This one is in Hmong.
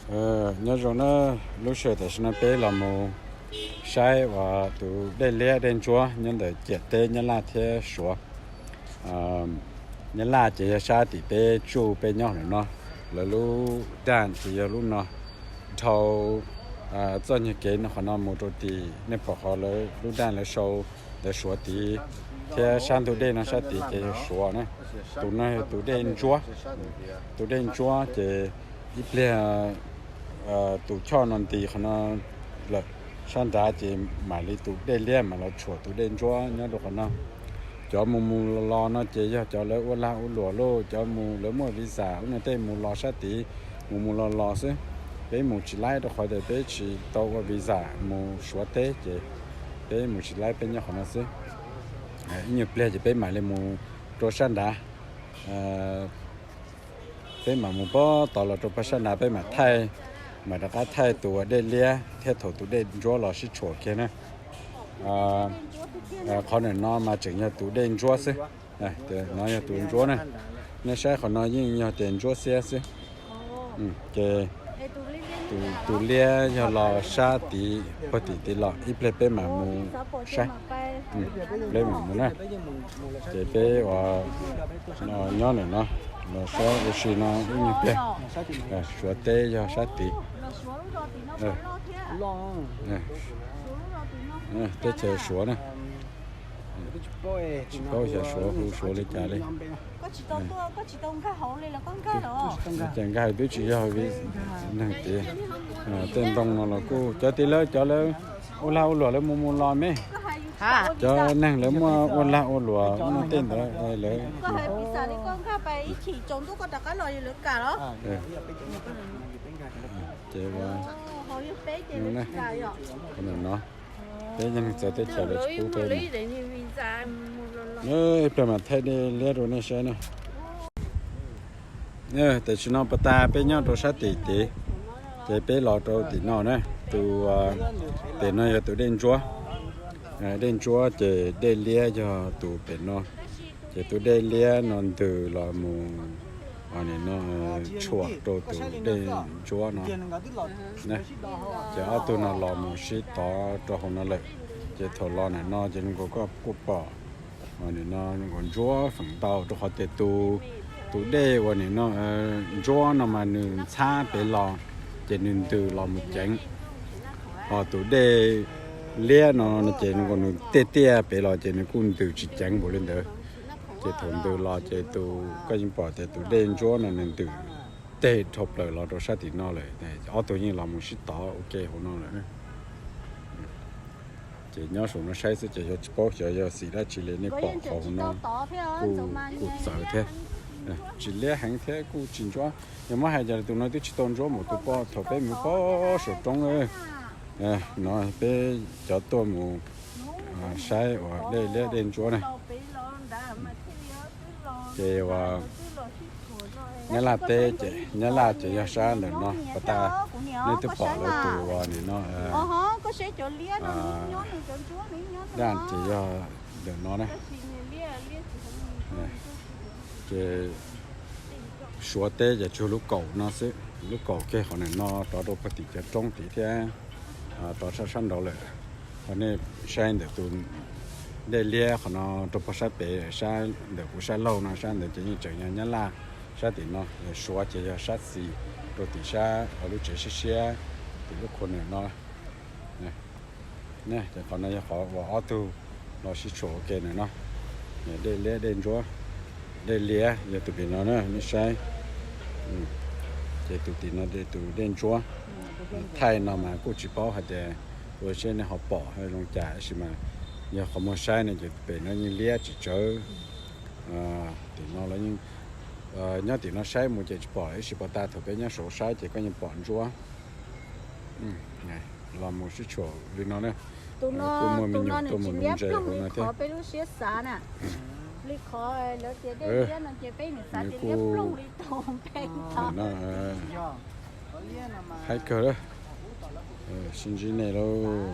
Nyob zoo na, lub sij hawm tam sim no peb los mus saib uas tus dej liab dej ntsuab nyob ntawm ciam teb Nyab Laj thiab Suav. Nyab Laj ces yog sab tim peb tsuj peb nyob lawm no, lawv lub daj ces yog lub no, dhau txoj nyuag kev no qhov no mus rau tim nej pom qhov lawv lub daj lawv sau ntawv Suav tid, thiab sab ntug dej no sab tid ces yog Suav na. Tus no yog tus dej ntsuab, tus dej ntsuab ces ib pliag tus choj no nti qhov no lawm, sab nrad ces mam li tus dej liab mam los tshuam tus dej ntsuab nyob rau qhov no. Cov mus mus los los no ces yog cov lawv ua lag ua luam lauj, cov mus lawv muaj visa ub no tej mus los sab tid, mus mus los los xwb. Peb mus tsis laib rau qhov tias peb tsis tau ua visa mus Suav teb ces peb mus tsis laib, peb nyob qhov no xwb. Ib nyuag pliag ces peb mam li mus rau sab nrad. Peb mam mus pab tod los rau pab sab nrad, peb mam thaij, mam rov qab thaij tus dej liab thiab thaum tus dej ntsuab los sib tshuam kiag na. Qhov ntawm no mas tseem yog tus dej ntsuab xwb. No yog tus ntsuab na. Nej saib qhov no yeej yog tias ntsuab xiab xwb. Ces tus liab yog los sab tid, puag tim tid los, ib pliag peb mam mus saib. Peb mam mus na. Ces peb uas nyob ntawm no los saib ua si no ib nyuag pliag. Suav teb yog sab tid. Teb chaws Suav na. Tsis paub xyov Suav hu Suav li cas li. Ces nkag twb tsis yog neeg tid. Tej ntoo no los kuj cov tij lawv cov lawv ua lag ua luam lawv mus mus los me. Cov neeg lawv muaj ua lag ua luam ua tej ntawd lawv ces no, peb yog neeg txawv teb chaws lawv tsis pub peb mus. Ib pliag mam thaij dej liab rau nej saib na. Tam sim no pas tas peb nyob rau sab tim tid, ces peb los rau tim no na. Tus, pem no yog tus dej ntsuab, dej ntsuab ces dej liab yog tus pem no. Ces tus dej liab no ntws los mus, nim no tshuam rau tus dej ntsuab no. Ces ob tug no los mus sib tov rau hauv no lawm. Ces thaum los ntawm no ces zoo nkaus koj kuj pom, nim no zoo nkaus ntsuab feem ntau rau qhov tias tus, tus dej uas nim no ntsuab no mas nws ntxhab pem los, ces nws ntws los mus ceev. Ho tus dej liab no ces zoo nkaus nws tiaj tiaj pem los ces nws kuj ntws tsis ceev npaum li ntawd. Ces thaum ntws los ces tus, koj yeej pom tias tus dej ntsuab no nws ntws teg dhau plaws los rau sab tim no lawm. Ob tug yeej los mus sib tov ua ke hauv no lawm. Ces nyob saum no saib xwb ces yog tsis paub xyov yog xim dab tsi li, nej pom qhov hauv no kuj, kuj txawv thiab. Tsis liab heev thiab kuj tsis ntsuab. Yog muab hais cas tus no twb tsis tau ntsuab npaum tus poj thaum peb mus pog saum roob. No peb cov tuaj mus saib uas dej liab dej ntsuab na. Ces uas Nyab Laj teb ces, Nyab Laj ces yog sab ntawm no pas tas, nej twb pom lawv tus uas nim no daj ces yog ntawm no na. Ces Suav teb ces tsuas lub kaum no xwb, lub kaum kiag qhov ntawm no rov rau puag tim cov roob tid thiab, rov sab sab nraud lawm. Ho nej saib ntawm tus dej liab qhov no rau puag sab pem, sab ntawm kuv sab laug no, sab ntawd ces yeej tseem yog Nyab Laj, sab tim no. Suav ces yog sab xis rau tim sab lub tsev siab siab, tim lub khua ntawm no. Ces qhov no yog qhov uas ob tug los sib tshuam ua ke ntawm no. Dej liab dej ntsuab, dej liab yog tus pem no na, nej saib. Ces tus tim no tus dej ntsuab. Thaij no mas kuj tsis paub hais tias ua siab nej ho pom zoo cas, tab sis mas yog qhov muag saib no ces pem no yeej liab tsis tsawv. Tim no los yeej, nyob tim no saib mus ces tsis pom, tab sis pas tas thaum peb nyob saud saib ces koj yeej pom ntsuab. Los mus sib tshuam li no na. Kuj muaj me nyuam tuaj mus nuv ntses hauv no thiab. Nws kuj, no, haib kawg lawm. Sib ntsib nej lauj.